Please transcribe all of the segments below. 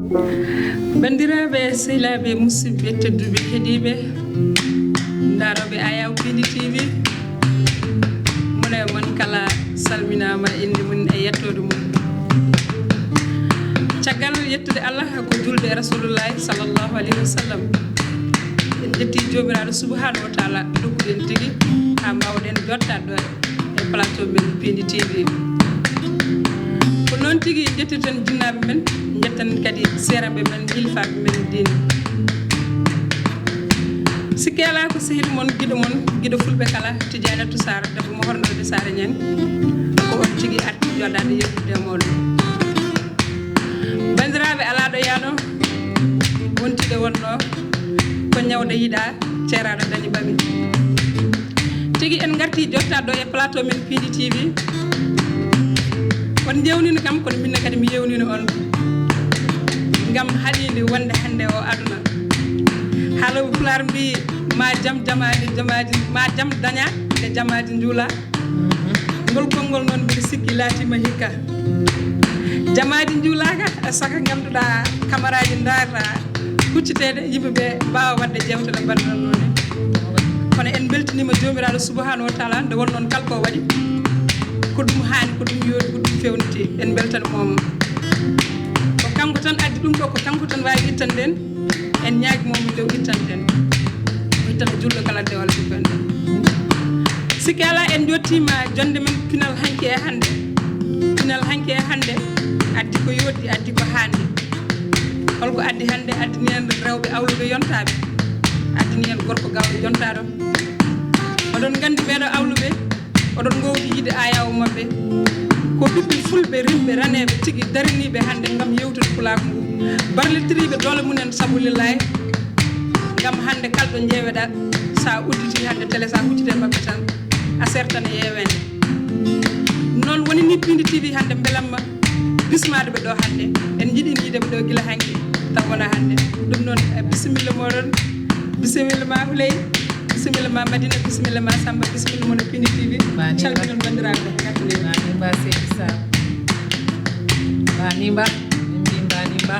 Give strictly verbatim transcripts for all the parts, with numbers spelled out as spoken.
Banndiraaɓe, sehilaaɓe, musidɓe tedduɓe heɗiiɓe, ndaarooɓe Ayaw Pindi T V, mone mon kala salminaama, innde mum e yettoode mum. Caggal yettude Allah ko julde e Rasulullahi sallallahu alayhi wa sallam, en ƴetti Joomiraaɗo subhanahu wa taala, dokkuɗen tigi haa mbaawɗen jottaade ɗo e plateau men Pindi T V. Ko noon tigi njettirten jinnaaɓe men, njetten kadi seeranɓe men, hilifaaɓe men diine. Sikke alaa ko sehil mon, giɗo mon, giɗo fulɓe kala, Tidiane Toussar, debbo mo horno de Saare Ñaŋ, ko on tigi arti joɗaade yewtude e mooɗon. Banndiraaɓe, alaa ɗo yaano, wontiɗo wonno ko ñawɗo yiɗaa, ceeraaɗo dañi ɓami. Tigi en ngarti jotta ɗo e plateau men Pindi T V. On njewnino kam, kono minne kadi mi yewnino on. Ngam haɗiinde wonde hannde o aduna. Haalooɓe Pulaar mbii, "Ma jam jamaaji, jamaaji, ma jam daña nde jamaaji njuula." Ngol konngol noon mbiɗa sikki laatiima hikka. Jamaaji njuulaaka, saka ngannduɗaa kamaraaji ndaarata hucciteede, yimɓe ɓe mbaawa waɗde jeewte no mbaɗanon noon ni. Kono en mbeltiniima Joomiraaɗo subhanahu wa taala nde won noon kala ko waɗi, ko ɗum haani, ko ɗum yooɗi, ko ɗum fewniti, en mbeltanimooma. Ko kanko tan addi ɗum ɗo, ko kanko tan waawi ittan ɗen. En ñaagii mo, min ɗo ittanten. O ittana julɗo kala dewal ɓiɓɓe men. Sikke alaa, en njottiima jonnde men pinal hanki e hannde. Pinal hanki e hannde addi ko yooɗi, addi ko haandi. Holko addi hannde? Addini en rewɓe awluɓe yontaaɓe. Addini en gorko gawɗo yontaaɗo. Oɗon nganndi ɓeeɗo awluɓe, oɗon ngoowdi yiide ayaw maɓɓe. Ko ɓiɓɓe fulɓe, rimɓe, raneeɓe tigi, dariniiɓe hannde ngam yewtude pulaagu ngu. Barlitiriiɓe doole mumen sabu lillaay, ngam hannde kala ɗo njeeweɗaa, sa udditi hannde télé, sa hucciti e maɓɓe tan, a sertan e yeeweende. Noon woni ni Pindi T V hannde mbelamma bismaade ɓe ɗo hannde. En njiɗi yiide ɓe ɗo gila hanki, taw wona hannde. Ɗum noon, eh, bisimilla moɗon, bisimilla ma Huley. Bisimilla ma Madina, bisimilla ma Samba, bisimilla mon e Pindi T V. Mbani ba. Calminon banndiraaɓe, ngartinen. Mbani ba, seydi Sall. Mbani ba, min mbi mbani ba.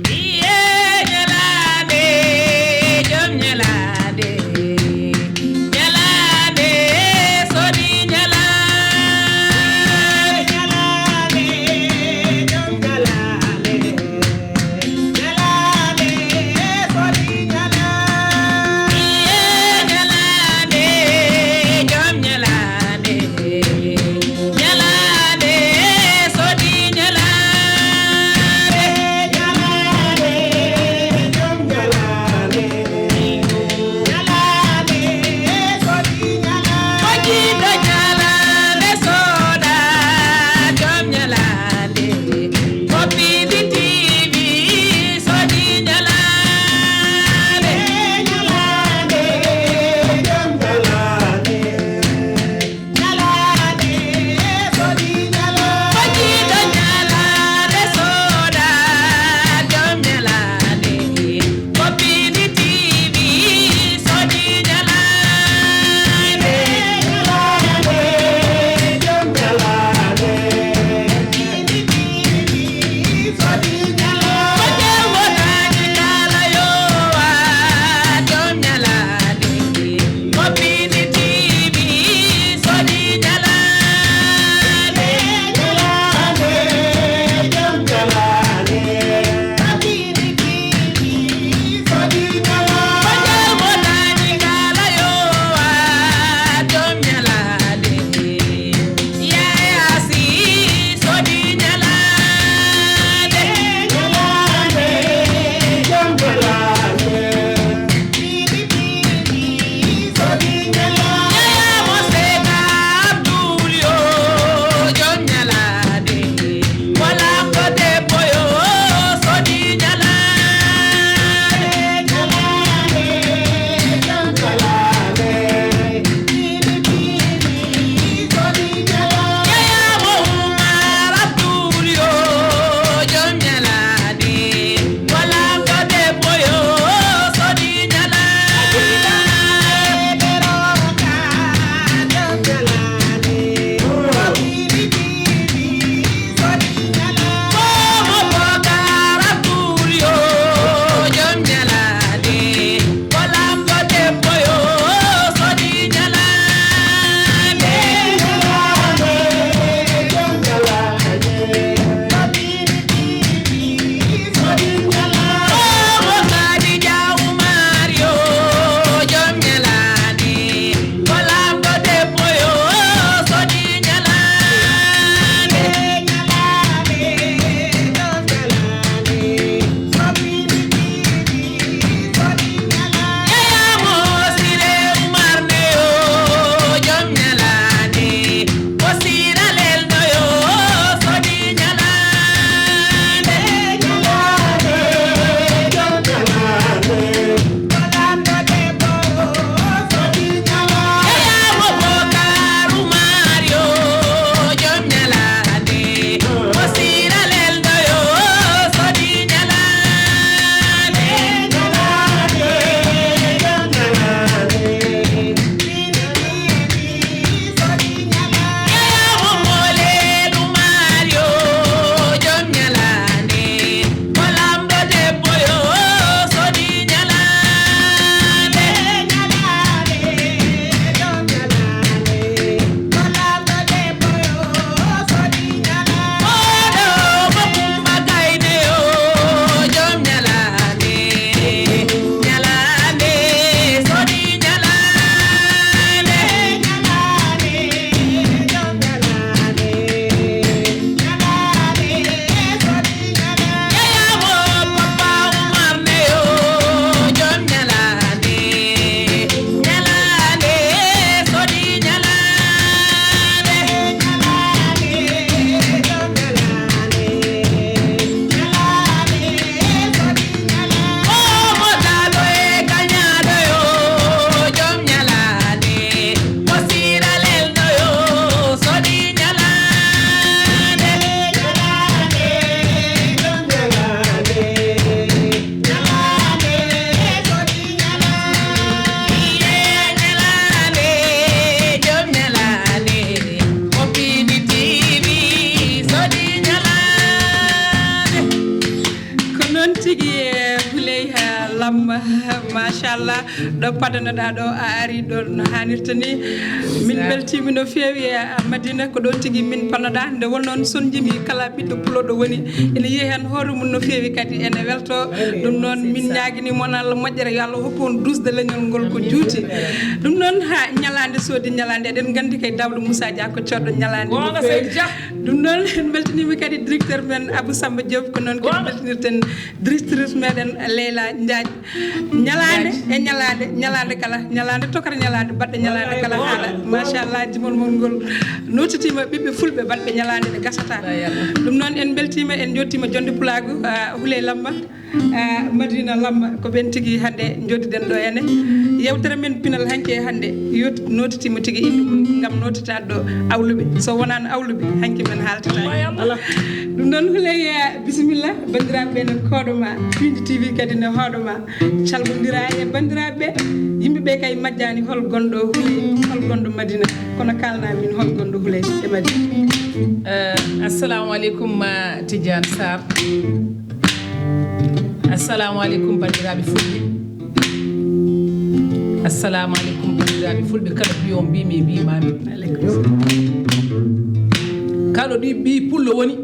Iye ñalaande, jom ñalaande, ñalaande, soni ñalaande. Ñalaande, jom ñalaande. Machallah, ɗo padanoɗa ɗo a ari ɗo no hanirta ni. Min beltima no fewi e Madina, ko ɗon tigi min panoɗa. Nde wonnoon son jimi kala ɓiɗɗo puloɗo woni ene yiya hen hoore mum no fewi, kadi ene welto. Ɗum noon min ñaagini moon Allah moƴƴere, yo Allah hokku on dusde leñol ngol ko juuti. Ɗum noon ha ñalande soodi ñalande, eɗen gandi kay dawɗo Moussa Dia ko codɗo ñalande no fewi. Ɗum noon en beltanima kadi directeur men Abou Samba Diop, ko noon kadi beltanirten directrice meɗen Leyla Diagne. Ñalaande e ñalaande, ñalaande kala, ñalaande tokara ñalaande, baɗɗo ñalaande kala haala. Machallah, jimol mon ngol notitima ɓiɓɓe fulɓe baɗɓe ñalaande ɗe gasata. Ɗum noon en beltima, en jottima jonde pulaagu, ah, Huley Lamma, ah, Madina Lamma, ko ɓen tigi hannde joddiɗen ɗo ene. Yewtere men pinal hanki e hannde yot-, notitima tigi inde mum ngam notitaɗo awluɓe. So wonano awluɓe, hanki men haaltata. Ɗum noon Huley, ah, bisimilla, bandiraɓe ɓe ne koɗoma, Pindi T V kadi ne hoɗoma. Calmodira e banndiraaɓe ɓe. Yimɓe ɓe kay majjani hol gonɗo Huley, hol gonɗo Madina. Kono kalna min hol gonɗo Huley e Madina. Eh, assalamu aleykum, ma Tidiane Sarr. Assalamu aleykum, banndiraaɓe fulɓe. Assalamu aleykum, banndiraaɓe fulɓe. Kala mbiyo mbimi, mbimami. Aleykum salam. Kala ɗi ɓi pullo woni,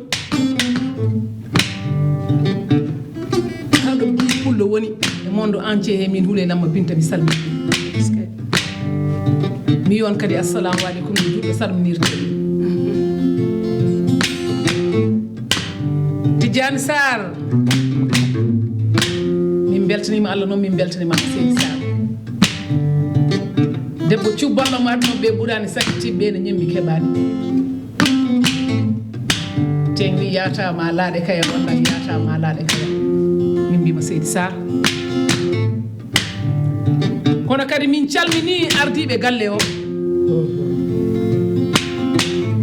kala ɗo ɓii pullo woni e monde entier he, min Huley Lamma Binta mi salmini. Mi wiyon kadi assalamu aleykum no juulɓe salminirta. Tidiane Sarr, min beltanima Allah noon, min beltanima Seydi Sarr. Debbo cubballo mo aduna ɓe ɓurani sakkitiɓe ne ñemmi keɓani. Tengri yata ma laaɗe kaya, walla yata ma laaɗe kaya. Min mbima Seydi Sarr. Kono kadi min calmini ardiiɓe galle o.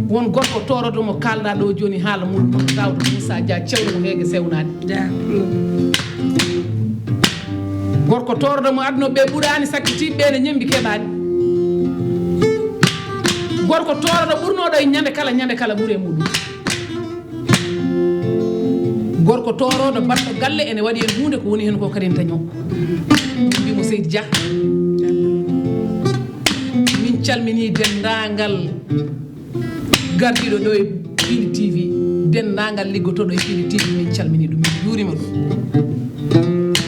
Won gorko torodo mo kalɗa ɗo joni haala mum, Daouda Moussa Dia, cewɗo mo heege sewnaade. Gorko torodo mo aduna ɓe ɓurani sakkitiɓe ne ñembi keɓani. Gorko torodo ɓurnoɗo e ñande kala, ñande kala ɓuure muɗum. Gorko torodo baɗɗo galle ene waɗi en hunde ko woni hen ko kadi en daño. Min mbimo Seydi Dia. Min calmini dendagal gardiiɗo ɗo e Pindi T V, denndaangal liggotoɗo e Pindi T V, min calmini ɗum, min juurima ɗum.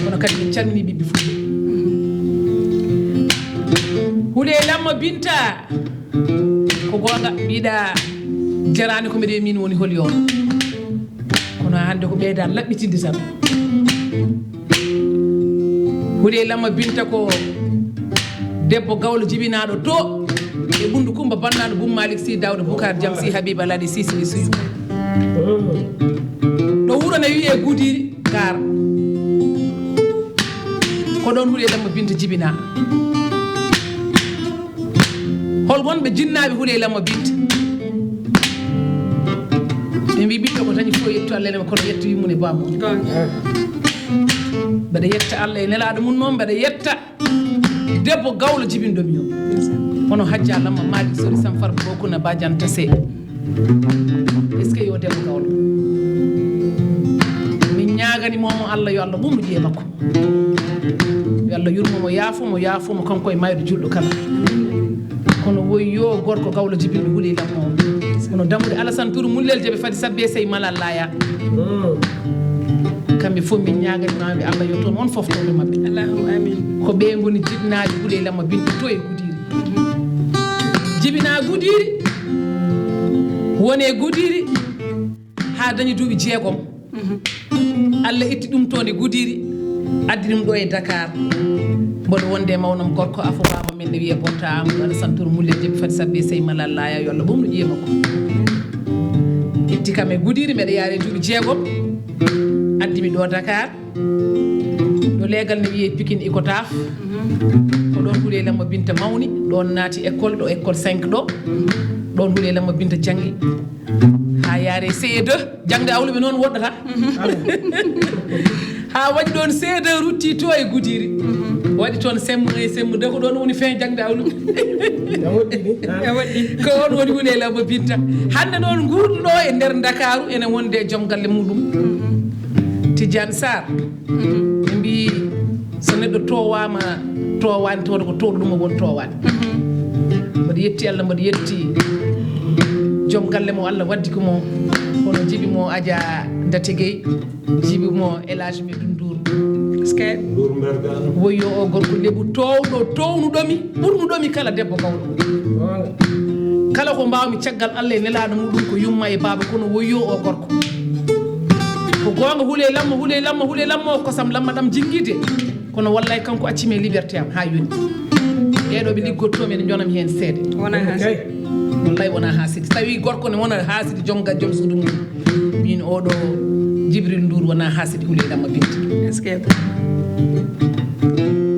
Kono kadi min calmini ɓiɓɓe fulɓe. Huley Lamma Binta, ko goonga, mbiɗa jarani ko mbiɗa min woni holi on. Kono hannde ko ɓeyda laɓɓitinde tan. Huley Lamma Binta ko debbo gawlo jibinaɗo to e Ɓundu Kumba Bannano Bum Malik Sy Dawda Bukar Jam Sy Habiba Ladi Sisi Suyu. Ɗo wuro ne wiye Gudiri Gar. Ko ɗon Huley Lamma Binta jibina. Hol wonɓe jinnaaɓe Huley Lamma Binta? Ɓe mbi ɓiɗɗo ko dañi fof yettu Allah ene kono yettu yummune bamum. Mbeɗa yetta Allah e nelaɗo mum noon, mbeɗa yetta debbo gawlo jibinɗo mi o. Hono Hajja Lamma Malik Sori Sam Farba Bokuna Badiane Tase. Est-ce que yo debbo gawlo? Min ñaagani momo Allah, yo Allah ɓumnu ƴiye makko. Yo Allah yurmo mo, yaafo mo, yaafo mo kanko e mayɗo julɗo kala. Kono woyo gorko gawlo jibinɗo Huley Lamma o. Kono dammuɗe Alassane Touré mullel jeɓe fadi sabbe sey malal laya. Kamɓe fof min ñaagani maɓe Allah yo toon on fof toon maɓɓe. Allahumma amin. Ko ɓe ngoni jibinaaɓe Huley Lamma Binta to e Gudiri. Jibina Gudiri. Wone Gudiri. Haa dañi duuɓi jeegom. Allah itti ɗum toon e Gudiri, addi ɗum ɗo e Dakar. Mboɗo wonde e mawnam gorko afo baaba men ne wiyee Bonta Amadou Alassane Touré Mulle Jebi Fati Sabbe Sey Malal Laya, yo Allah ɓomnu ƴiye makko. Itti kam e Gudiri, mbeɗa yaare duuɓi jeegom, addi mi ɗo Dakar. Ɗo leegal ne wiyee Pikine Icotaf. Ko ɗoon Huley Lamma Binta mawni, ɗoon naati école, ɗo école cinq ɗo. Ɗoon Huley Lamma Binta janngi haa yaare C E deux. Jaŋde awluɓe noon woɗɗata. Haa waɗi ɗoon C E deux, rutti to e Gudiri. Waɗi toon C M un e C M deux, ko ɗoon woni fin jaŋde awluɓe. Ko on woni Huley Lamma Binta. Hannde noon nguurduɗo e nder Ndakaaru, ene wonde e joom galle muɗum. Tidiane Sarr. Ɓe mbii, so Neɗɗo toowaama, toowaani toodo ko tooɗo ɗum o won toowaani. Mboɗo yetti Allah, mboɗo yetti joom galle mo Allah waddi ko mo, hono jibi mo Adja Ndatigey, jibi mo Elage Medoune Ndour. Est-ce que? Woyo o gorko lebu toowɗo, toownuɗomi, ɓurnuɗomi kala debbo gawlo. Kala ko mbaawmi caggal Allah e nelaaɗo muɗum ko yumma e baaba, kono woyo o gorko. Ko goonga, huley lamma, huley lamma, huley lamma, o kosam lamma ɗam jinngide. Kono wallay kanko accimi e liberté am haa yoni. Ɓeeɗo ɓe liggotoomi ene njonami heen seede. Wona haasidi. Wallay wona haasidi. So tawi gorko ne wona haasidi joom ga-, joom suudu mum. Min oɗo Jibril Ndour wona haasidi, huley lamma binti. Est-ce que?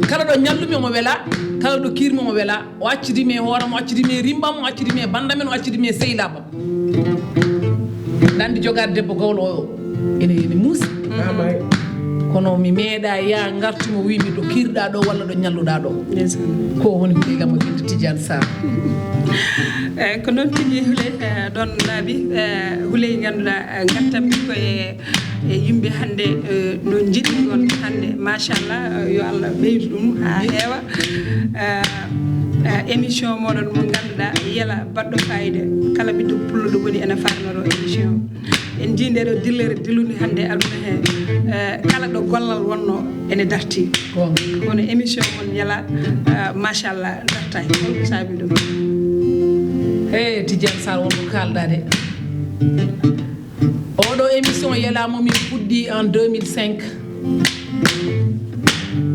Kala ɗo ñallumi omo wela, kala ɗo kiirmi omo wela. O accidi mi e hooram, o accidi mi e rimbam, o accidi mi e bandam en, o accidi mi e seylabam. Ɗanndi jogaade debbo gawlo o ene, ene muusi. Kono mi meeɗa ya ngartu mo wiimi ɗo kiirɗa ɗo walla ɗo ñalluɗa ɗo. Ndeysaan. Ko woni Huley Lamma binta Tidiane Sarr. Eyi, ko noon tigi Huley, eh, ɗon laabi, eh, Huley ngannduɗaa, eh, ngartam ko e, e yimɓe hannde, eh, no njiɗi on hannde. Machallah, eh, yo Allah ɓeydu ɗum haa heewa. Eh, eh, émission moɗon mo ngannduɗaa yela baɗɗo fayida. Kala ɓiɗɗo pullo ɗo woni ene farnoro émission. En njii nde ɗo dillere dillude hannde aduna he, eh, kala ɗo gollal wonno ene darti. Goonga. Kono émission mon yela, eh, machallah, dartay. Holko saabi ɗum? Hey, Tidiane Sarr, wonko kaalɗa de. Oɗo émission yela mo min fuɗɗi en deux mille cinq.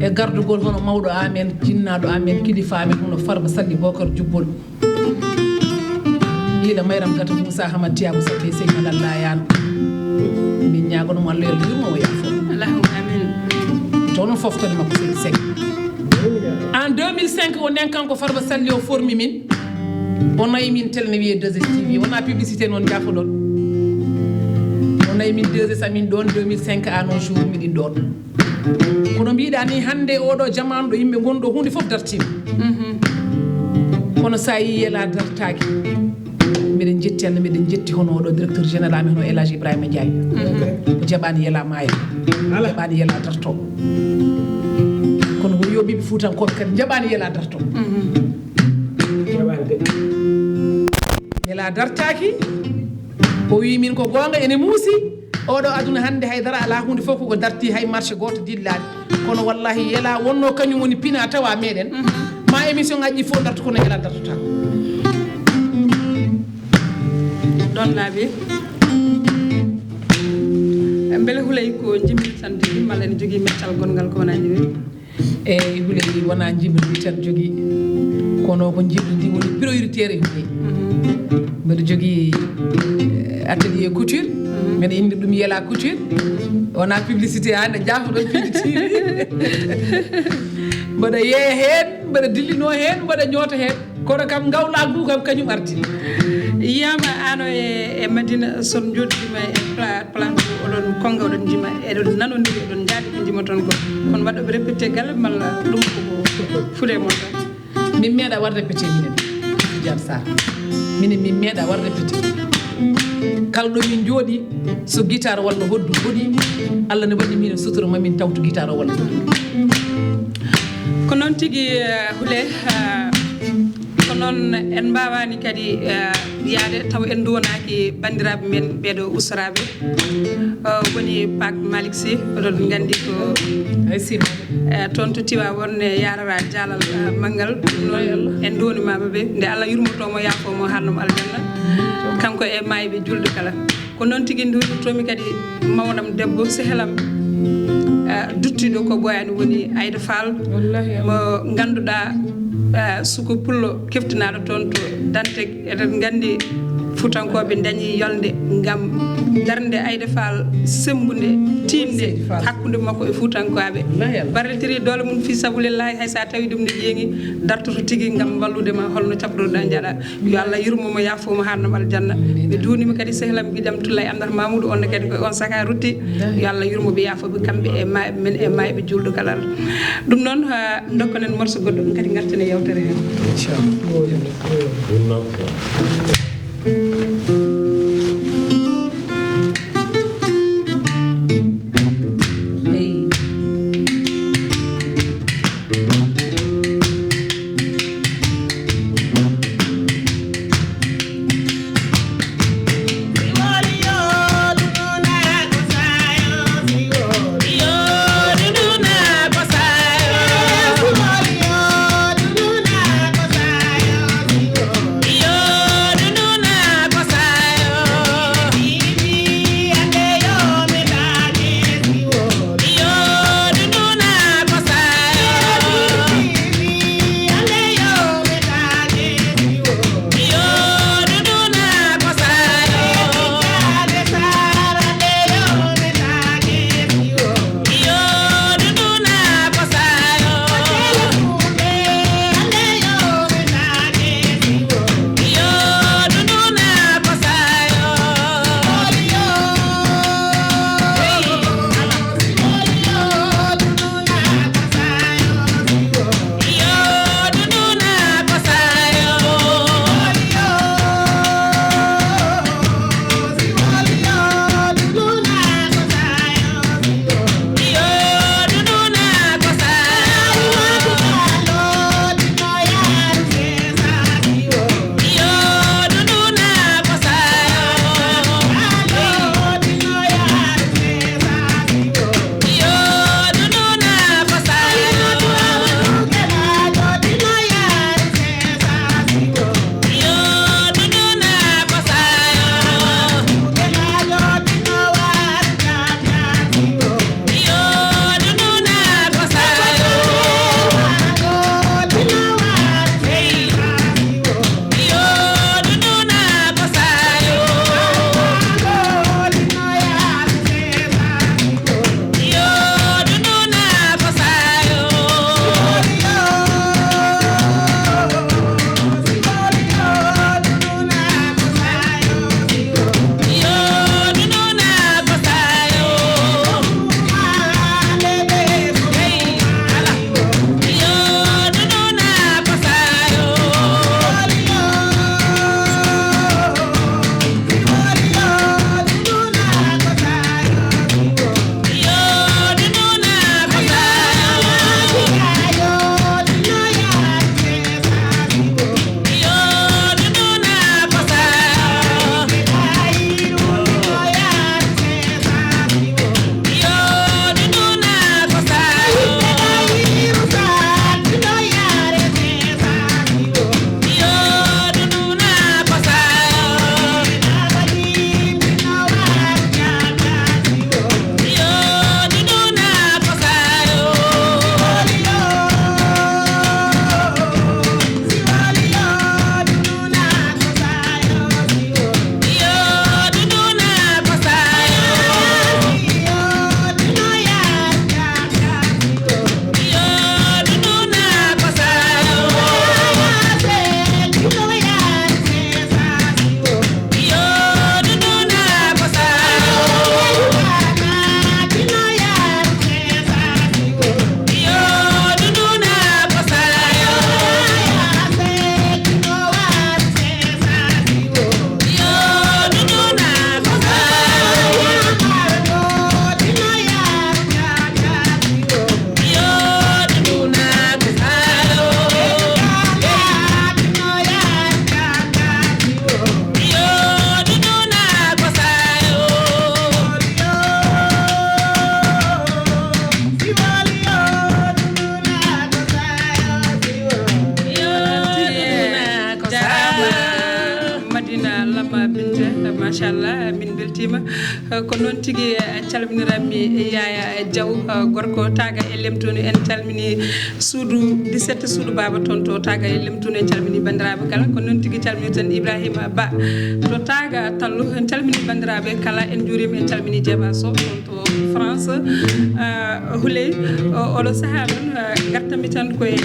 E gardugol hono mawɗo amen, jinnaaɗo amen, kilifa amen, hono Farba Salli Bokar Jubbol. Yiila Mayram Gata Moussa Hamad Tiyabo Sabbe Sey Malal Layano. Min ñaagono mo Allah yo Allah yurmo o yaafo. Allahumma amin. Toon foftani makko Sey Sey. En deux mille cinq, o nden kanko Farba Salli o formi min. O nayi min tel ne wiyee deux S T V. Wona publicité noon, jaafoɗon. O nayi min deux S amin ɗoon, deux mille cinq à nos jours miɗin ɗoon. Kono mbiɗa ni hannde oɗo jamaanu ɗo yimɓe ngonɗo huunde fof dartiima. Kono sa yi yela dartaaki, mbiɗen jetti Allah, mbiɗen jetti hono oɗo directeur général amen hono El Hadj Ibrahima Ndiaye. O jaɓaani yela maaya. O jaɓaani yela darto. Kono ko yo ɓiɓɓe Fuutankooɓe kadi jaɓaani yela darto. Yela dartaaki. O wi min ko goonga ene muusi. Oɗo aduna hannde haydara alaa, huunde fof koko darti, hay marché gooto dillaani. Kono wallahi yela wonno kañum woni pina tawa meɗen. Ma émission ngaji ɗi fof darto kono yela dartota. Ɗon laabi. Mbele Huley ko jimri tan jogii malla ene jogii meccal gonngal ko wona jimri? Eyi, Huley wona jimri tan jogii, kono ko jimri ndi woni prioritaire e Huley. Mbeɗa jogii, eh, atelier couture. Mbeɗa inndir ɗum Yela Couture. Wona publicité, hannde jaafoɗon piɗi tiiɗi. Mbeɗa yeeya heen, mbeɗa dillinoo heen, mbeɗa ñoota heen. Kono kam ngawlaa ngu kam kañum ardi. Yiyama ano e, e Madina, son jooɗiima e pla-, plateau, oɗon konnga, oɗon njima, eɗon nanondiri, oɗon njaadi ko njimoton ko. Kono waɗɗoɓe répété galle malla ɗum ko fuɗe mon tan? Min meeɗa waɗ répété minen, Tidiane Sarr. Minen min meeɗa waɗ répété. Kala ɗo min njooɗi, so guitare walla hoddu hoɗi, Allah ne waɗi minen sutura ma min tawtu guitare o walla hoddu. Ko noon tigi, eh, Huley, eh, ko noon en mbaawani kadi, eh, yaade taw en nduwanaaki banndiraaɓe men ɓeeɗo ustoraaɓe. O woni Pak Malick Sy, oɗon nganndi ko, eh, toon to Tiwaawoon ne yarara jaalal, eh, manngal. Ɗum noon en nduwanimaama ɓe, nde Allah yurmoto mo, yaafo mo, harno mo aljanna. Kanko e maayɓe julɓe kala. Ko noon tigi nduwirtomi kadi mawnam debbo, sehelam, eh, duttiiɗo ko ɓooyaani woni Aida Fall. Wallahi. Mo ngannduɗaa, eh, suko pullo keftinaaɗo toon to Dantec. Eɗen nganndi Fuutankooɓe ndañi yolnde ngam darnde Aida Fall semmbunde, tiiɗnde hakkunde makko e Fuutankooɓe. Wallahi Allah. Barlitiri doole mum fii sabulillahi, hay so a tawi ɗum ne ƴeeŋi, dartoto tigi ngam wallude ma holno caɓroɗaa njaɗa. Yo Allah yurmo mo, yaafo mo, harno mo aljanna. Amiin. Mi duwnima kadi sehlam giƴam Tullay Amdata Mamoudou, on ne kadi ko on saka rutti. Wallahi. Yo Allah yurmo ɓe, yaafo ɓe kamɓe e ma-, men e maayɓe julɗo kala. Ɗum noon, ha, dokkonen morso goɗɗo, ɗum kadi ngarten e yewtere he. Inchallah. Eyi. Machallah, min beltima. Ko noon tigi, eh, calminiranmi Yaya Diaw, eh, gorko Taga e Lemtoni. En calmini suudu dix-sept, suudu Baba, toon to Taga e Lemtoni. En calmini banndiraaɓe kala. Ko noon tigi calminirten Ibrahima Ba to Taga Tallu. En calmini banndiraaɓe kala, en njuurima, en calmini Jeeba Sow toon to France. Ah, Huley, o-, oɗo sahaa noon, ah, ngartanmi tan koye,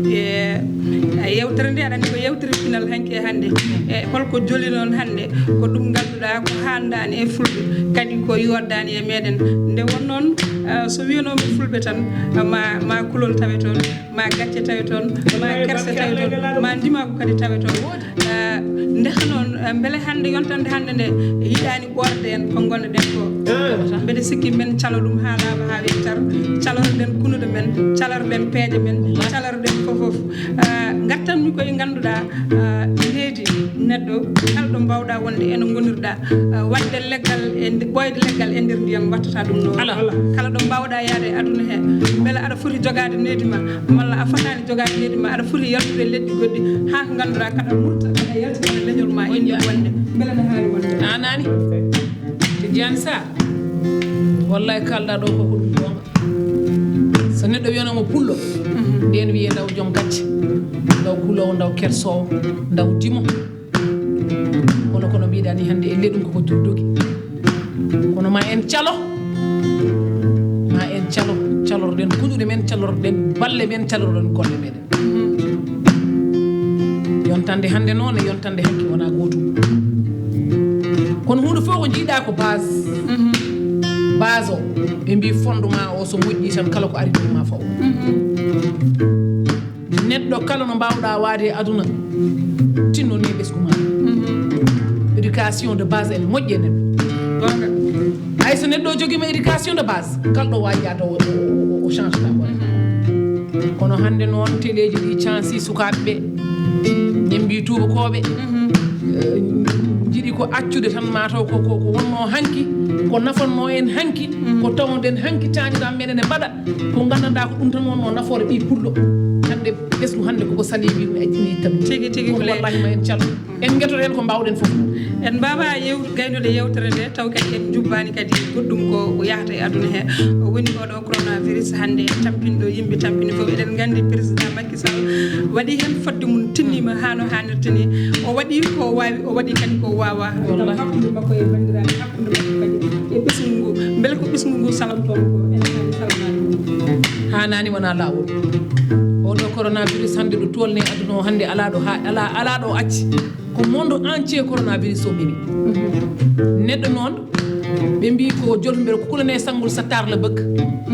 e, e yewtere nde, aɗa anndi ko yewtere pinal hanki e hannde. E holko joli noon hannde? Ko ɗum ngannduɗaa ko haandaani e Fulɓe, kadi ko yooɗdaani e meɗen. Nde won noon, ah, so wiyanooma Fulɓe tan, ah, ma, ma kulol tawe toon, ma gacce tawe toon, ma kerse tawe toon, ma ndimaagu kadi tawe toon. Ah, ndeha noon, ah, mbele hannde, yontande hannde nde, yiɗaani ɓoorde en ko ngonnoɗen ko. Mbeɗa sikki men calo ɗum haa laaɓa, haa weeɓi tar, calorɗen kunuɗe men, calorɗen peeje men, calorɗen fof fof. Ah, ngartanmi koye ngannduɗaa, ah, needi neɗɗo, kala ɗo mbaawɗaa wonde, eno ngonirɗaa, ah, waɗde leggal e nde-, ɓooyde leggal e nder ndiyam, wattata ɗum noon. Alaa. Kala ɗo mbaawɗaa yahde e aduna he, mbele aɗa foti jogaade needi ma, malla a fotaani jogaade needi ma, aɗa foti yaltude e leƴƴi goɗɗi, haa ko ngannduɗaa kaɗa mutta, kaɗa yaltina leñol ma, inde wonde, mbele no haali wonde. A naani? Tidiane Sarr, wallay kalɗa ɗo ko ko ɗum goonga. So neɗɗo wiyanooma pullo, nden wiye ndaw joom gacce, ndaw kuloowo, ndaw kersoowo, ndaw dimo. Kono, kono mbiɗa ni hannde elle ɗum koko dogi. Kono ma en calo, ma en calo, calorɗen kuɗuɗe men, calorɗen balle men, calorɗen golle meɗen. Yontande hannde noon e yontande hanki wona gootum. Kono huunde fof ko jiiɗa ko base. Base o, ɓe mbi fondement o so moƴƴi tan, kala ko ari ɗum ma faw. Neɗɗo kala no mbawɗa waade e aduna, tinno ni ɓesgu ma. Éducation de base ene moƴƴi e neɗɗo. Hay so neɗɗo o jogiima éducation de base, kala ɗo waawi yaade o, o, o, o change ta ko. Kono hannde noon, teleeji ɗi cansi sukaaɓe ɓe, ñembi tuubakooɓe, eh, njiɗi ko accude tan, mataw ko, ko, ko wonno hanki, ko nafanno en hanki, ko tawden hanki, taaniram meɗen e mbaɗa, ko nganndanɗaa ko ɗum tan wonno nafoore ɓiy pullo. Hannde ɓesngu hannde koko sali, wiɗmi acci itta ɗum. Tigi, tigi, kono wallahi ma en callu. En ngetoto heen ko mbaawɗen fof. En mbaawaa yew-, gaynude yewtere nde, taw kadi en njubbaani kadi goɗɗum ko yahata e aduna he. O woni oɗo coronavirus hannde tampinɗo yimɓe tampini fof. Eɗen nganndi président Macky Sall waɗi heen fodde mum, tinniima haa no haanirta ni. O waɗi ko o waawi, o waɗi kadi ko o waawaa. Ngam hakkunde makko e banndiraaɓe, hakkunde makko kadi e ɓesngu ngu. Mbele ko ɓesngu ngu salamtoo ko ene haani salmaade ɗum? Haanaani, wonaa laawol. Oɗo coronavirus hannde ɗo tolni aduna o hannde, alaa ɗo haa, alaa, alaa ɗo acci. Ko monde entier coronavirus o memi. Neɗɗo noon, ɓe mbi ko jotumbere ko kulane sanngol sattar la bëgg.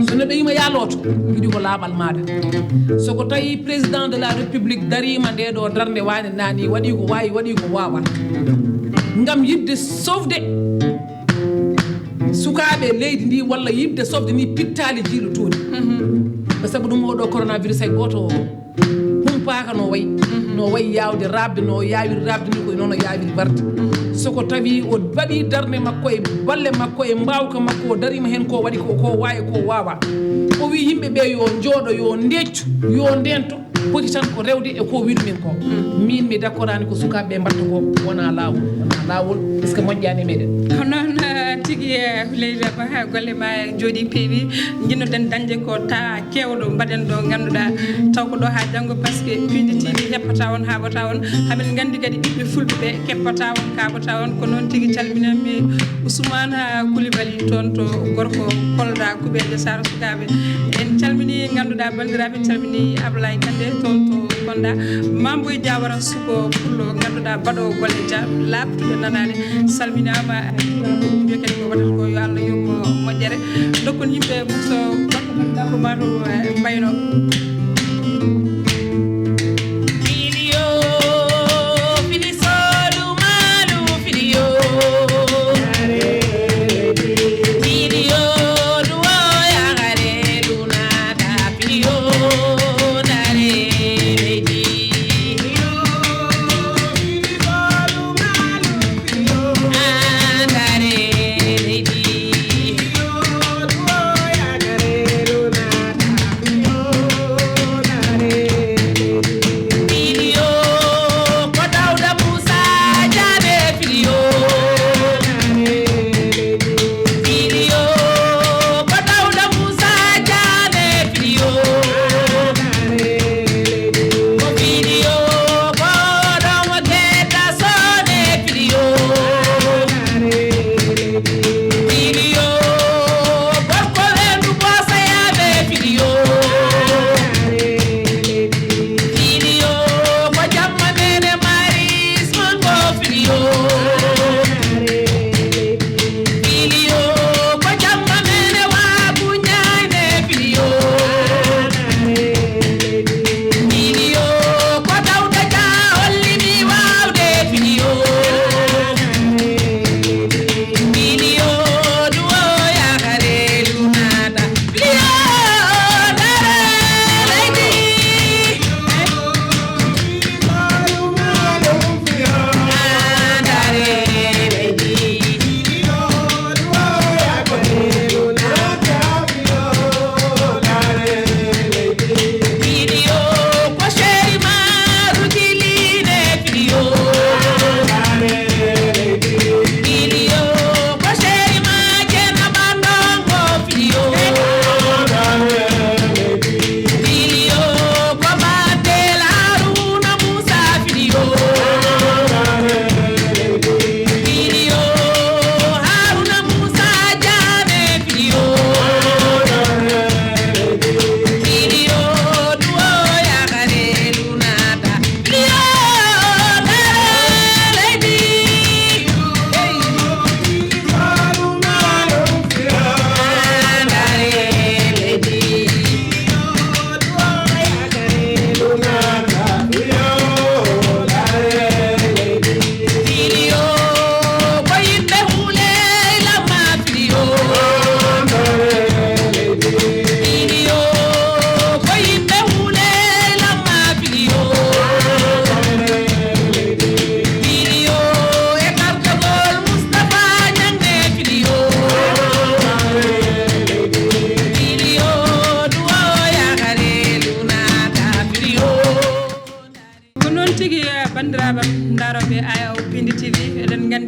So neɗɗo yima ya looto, yiɗi ko laaɓal maɗa. So ko tawi président de la république darima nde ɗo darnde wani nani, waɗi ko wawi, waɗi ko wawa, ngam yidde sofde sukaaɓe leydi ndi, walla yidde sofde ni pittali jiilotoɗi. Ko sabu ɗum oɗo coronavirus hay goto humpaaka no wayi, no wayi yaawde raɓde, no yaawiri raɓde ni, koye noon o yaawiri warde. So ko tawi o waɗi darnde makko e balle makko e mbaawka makko, o darima heen ko waɗi ko, ko waawi, ko waawa. O wi yimɓe ɓe yo njooɗo, yo ndeccu, yo ndento. Poti tan ko rewde e ko wiɗumin ko. Min mi dakkorani ko sukaaɓe ɓe mbatta ko, wona laawol, wona laawol, parce que moƴƴani meɗen. Ko noon, eh, tigi, eh, Huleyla Ba, golle ma jooɗi peewi. Jinnoɗen dañde ko ta kewɗo mbaɗen ɗo ngannduɗaa, taw ko ɗo haa janngo, parce que Pindi T V heppata on, haaɓata on. Hamin nganndi kadi ɓiɓɓe fulɓe ɓe keppata on, kaɓata on. Ko noon tigi calminanmi Ousmane Coulibaly toon to gorko Kolda, Kuɓeeje Sara Sukaaɓe. En calmini ngannduɗaa banndiraaɓe, en calmini Ablaye Kande toon to Kolda. Mamboy Diawara suko pullo ngannduɗaa baɗo golle ja-, laaɓtuɗe nanaade. Salminaama, mbiya kadi ko waɗata ko yo Allah yurmo moƴƴere. Dokkon yimɓe mum so goɗɗo tan dako ma to, eh, mbayno.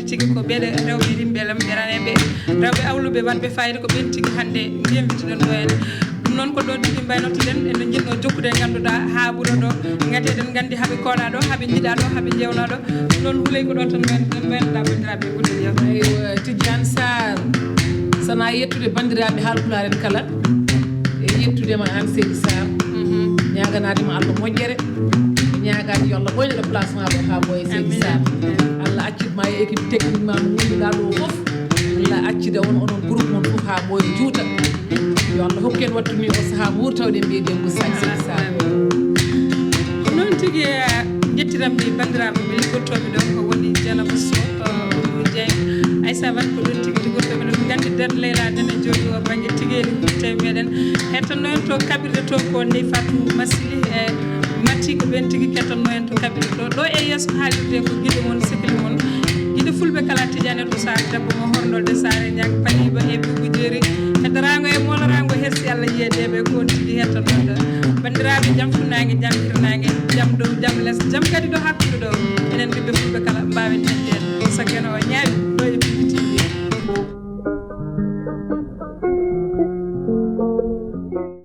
Tigi ko ɓeɗe rewɓe rimɓe lam ɓeraneɓe rewɓe awluɓe wadɓe fayida ko ɓen tigi hannde mbiyamwitiɗon ɗo en. Ɗum noon ko ɗon tigi mbaynotoɗen ene jiɗno jokkude ngannduɗaa haa ɓura ɗo. Ngati eɗen nganndi haɓe koolaa ɗo haɓe njiɗaa ɗo haɓe njewnaa ɗo. Ɗum noon huley ko ɗo tan mbaynoɗen mbaynoɗaa banndiraaɓe gudel yo. Aywa, Tidiane Sarr, sana yettude banndiraaɓe haalpulaar en kala, e yettude ma aan Seydi Sarr, ñaaganaade ma Allah moƴƴere, ñaagaade yo Allah ɓoyno ɗo placement ɗo haa ɓooya Seydi Sarr. Allah accit ma e équipe technique ma mo ngannduɗaa ɗo fof. Allah accida on onon groupe mon fof haa ɓooya juuta. Yo Allah hokku en wattu ni o sahaa mo wuuri tawɗen ɓeydi en ko Sadio Seydi Sarr. Ko noon tigi, eh, njettiranmi banndiraaɓe ɓe liggotooɓe ɗo ko woni Dieynaba Sow, eh, Oumou Dieng, Aissa Wade ko ɗon tigi liggotooɓe ɗo. Min nganndi Derde Leyla nene jooɗi o bannge tigi en njitte meɗen. Hettanno en to kaɓirde to ko Ndeye Fatou Massili e Mati ko ɓen tigi kettanno en to kaɓirde to. Ɗo e yeeso haalirde ko giɗo mon sehil mon. Giɗo fulɓe kala Tidiane to Saare debbo mo horndolde Saare ñaag paliba e bubu jeeri. Heddoraango e mooloraango hersi Allah yiyedeɓe ko on tigi hettannoɗo. Banndiraaɓe jam funnaange jam hirnaange jam dow jam les jam kadi ɗo hakkude ɗo. Enen ɓiɓɓe fulɓe kala